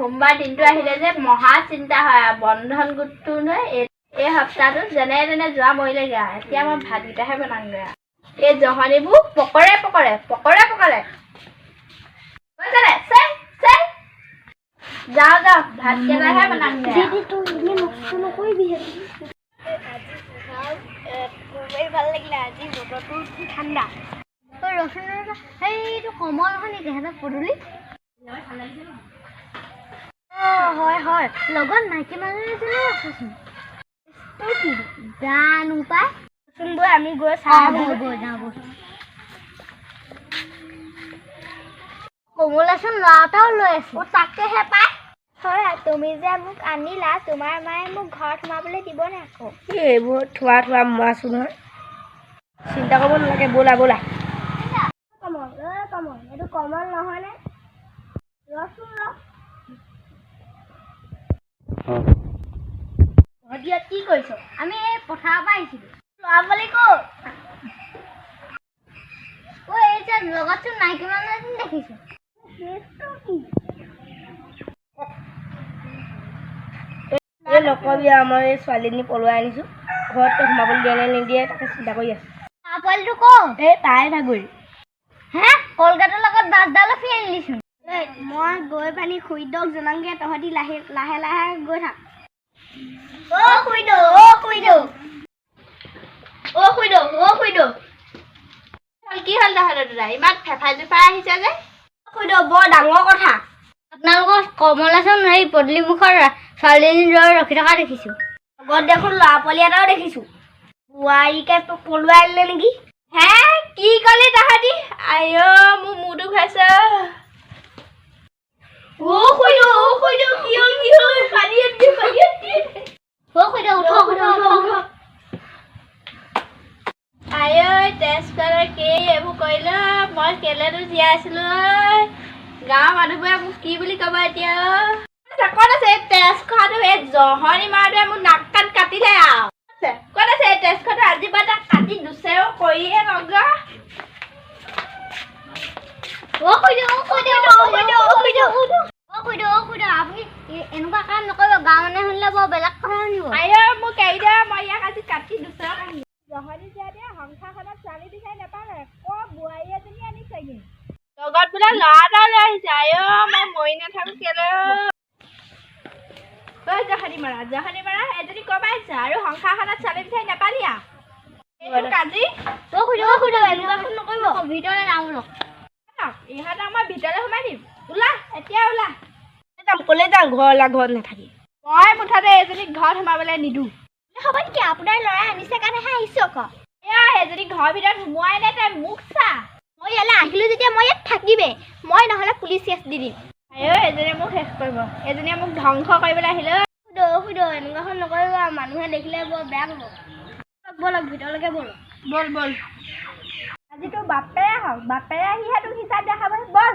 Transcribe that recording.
সোমবাৰ দিনটো আহিলে যে মহা চিন্তা হয় আৰু বন্ধন গোটটো নহয়। এই সপ্তাহটোত যেনে তেনে যোৱা মৰিলেগৈ আৰু। এতিয়া মই ভাতকেইটাহে বনামগৈ আৰু। এই জহনিবোৰ পকৰে পকৰে পকৰে পকৰে গৈছেনে? চাই চাই, যাওঁ যাওঁ, ভাতকেইটাহে বনামগৈ আৰু। নকৰিবি। আজি ভাল লাগিলে, আজি বতৰটো ঠাণ্ডা। ঐ ৰচোন ৰ, সেইটো কমল নহয় নেকি সিহঁতৰ পদূলি? অঁ, হয় হয়, লগত মাইকী মানুহ এজনীও আছেচোন। তোৰ কি জানো পাই। চোন বৈ, আমি গৈ চাই অঁ, বৈ বৈ, যাওঁ বৈ। কমলাচোন ল'ৰা এটাও লৈ আছে। অ, তাকেহে পাই। হয়, তুমি যে মোক আনিলা, তোমাৰ মায়ে মোক ঘৰত সোমাবলৈ দিব নাই আকৌ? এইবোৰ থোৱা থোৱা, মই আছো নহয়, চিন্তা কৰিব নালাগে। ব'লা ব'লা। কমল, ঐ কমল, এইটো কমল নহয়নে? ৰচোন ৰ। তহঁতি ইয়াত কি কৰিছ? আমি এই পথাৰৰ পৰা আহিছিলোঁ। ল'ৰা পোৱালি ক'ত? ঐ, এই যে লগতচোন মাইকী মানুহ এজনী দেখিছোঁ। কেছটো কি? এই নকবি আৰু, মই এই ছোৱালীজনী পলুৱাই আনিছোঁ, ঘৰত সোমাবলৈ দিয়ে নে নিদিয়ে তাকে চিন্তা কৰি আছোঁ। ল'ৰা পোৱালিটো ক'ত? এই তাই ভাগৰি। হে, কলগেটৰ লগত বাছডালো ফি আনিলিচোন। ঐ, মই গৈ পানি খুৰীদেউক জনামগৈ, তহঁতি লাহে লাহে লাহে গৈ থাক। অ খুৰীদেউ, অ খুৰীদেউ, অ খুৰীদেউ, অ খুৰীদেউ। কি হ'ল তহঁতৰ দুটা ইমান ফেফাই জোফাই আহিছে যে? খুৰীদেউ, বৰ ডাঙৰ কথা। আপোনালোকৰ কমলাচোন সেই পদূলি মুখৰ ছোৱালীজনী ৰৈ ৰখি থকা দেখিছোঁ। লগত দেখোন ল'ৰা পোৱালি এটাও দেখিছোঁ। বোৱাৰীকে পলুৱাই আনিলে নেকি? হে, কি কলি তহঁতি? আইঅ, মোৰ মূৰটো ঘূৰাইছে। অ খুৰীদেউ, অ খুৰীদেউ, কি হ'ল, কি হ'ল? পানী আনি দে, পানী আনি দে। অ খুৰীদেউ, উঠক উঠক উঠক। আইঐ, তেজ কৰে কি এইবোৰ কৰিলে? মই কেলেনো জীয়াই আছিলো ঐ? গাঁৱৰ মানুহবোৰে মোক কি বুলি ক'ব এতিয়া ঐ? ক'ত আছে এই তেজ খোৱাটো? এই জহনি মাৰটোৱে মোৰ নাক কাণ কাটিলে আৰু। ক'ত আছে এই তেজ খোৱাটো? আজি পৰা তাক কাটি দুচেও কৰিয়ে নগা। অ খুৰীদেউ, অ খুৰীদেউ, অ খুৰীদেউ, অ খুৰীদেউ, অ খুৰীদেউ, অ খুৰীদেউ, আপুনি এনেকুৱা কাম নকৰিব। গাঁৱৰ মানুহে শুনিলে বৰ বেলেগ কথা শুনিব। আইঅ, মোক এৰি দে, মই ইয়াক আজি কাটি দুচেও কাটিম। জহনি জীয়াৰীয়ে সংসাৰখনত ছোৱালী বিচাৰি নাপালে, ক বোৱাৰী এজনী আনিছেগৈ, লগত বোলে ল'ৰা এটাও লৈ আহিছে। আইঅ, মই মৰি নাথাকো কেলৈ? ঐ জহনি মাৰা, জহনি মাৰা, এজনী ক'ৰ পৰা আহিছে? আৰু সংসাৰখনত ছোৱালী বিচাৰি নাপালি আৰু এইটো কাজি। অ খুৰীদেউ, অ খুৰীদেউ, এনেকুৱা কাম নকৰিব। ভিতৰলৈ যাওঁ ব'লক। ইহঁতক মই ভিতৰলৈ সোমাই দিম। ওলা, এতিয়া ওলা। যাম, ক'লে যাম? ঘৰলৈ ঘৰত নাথাকি। মই মুঠতে এজনীক ঘৰত সোমাবলৈ নিদিওঁ। হ'ব নেকি? আপোনাৰ ল'ৰাই আনিছে কাৰণেহে আহিছোঁ আকৌ। এয়া, এজনীক ঘৰৰ ভিতৰত সোমোৱাই নাই, তাই মোক চা। মই ইয়ালৈ আহিলোঁ যেতিয়া মই ইয়াত থাকিমেই। মই নহ'লে পুলিচ কেছ দি দিম। আইঅ, এজনীয়ে মোক শেষ কৰিব, এজনীয়ে মোক ধ্বংস কৰিবলৈ আহিলে। খুৰীদেউ, খুৰীদেউ, এনেকুৱাখন নকৰিব, মানুহে দেখিলে বৰ বেয়া পাব। ব'লক, ভিতৰলৈকে ব'লক। ব'ল ব'ল, আজি তোৰ বাপেৰে হওক, বাপেৰে আহিহে তোক হিচাপ দেখাব, ব'ল।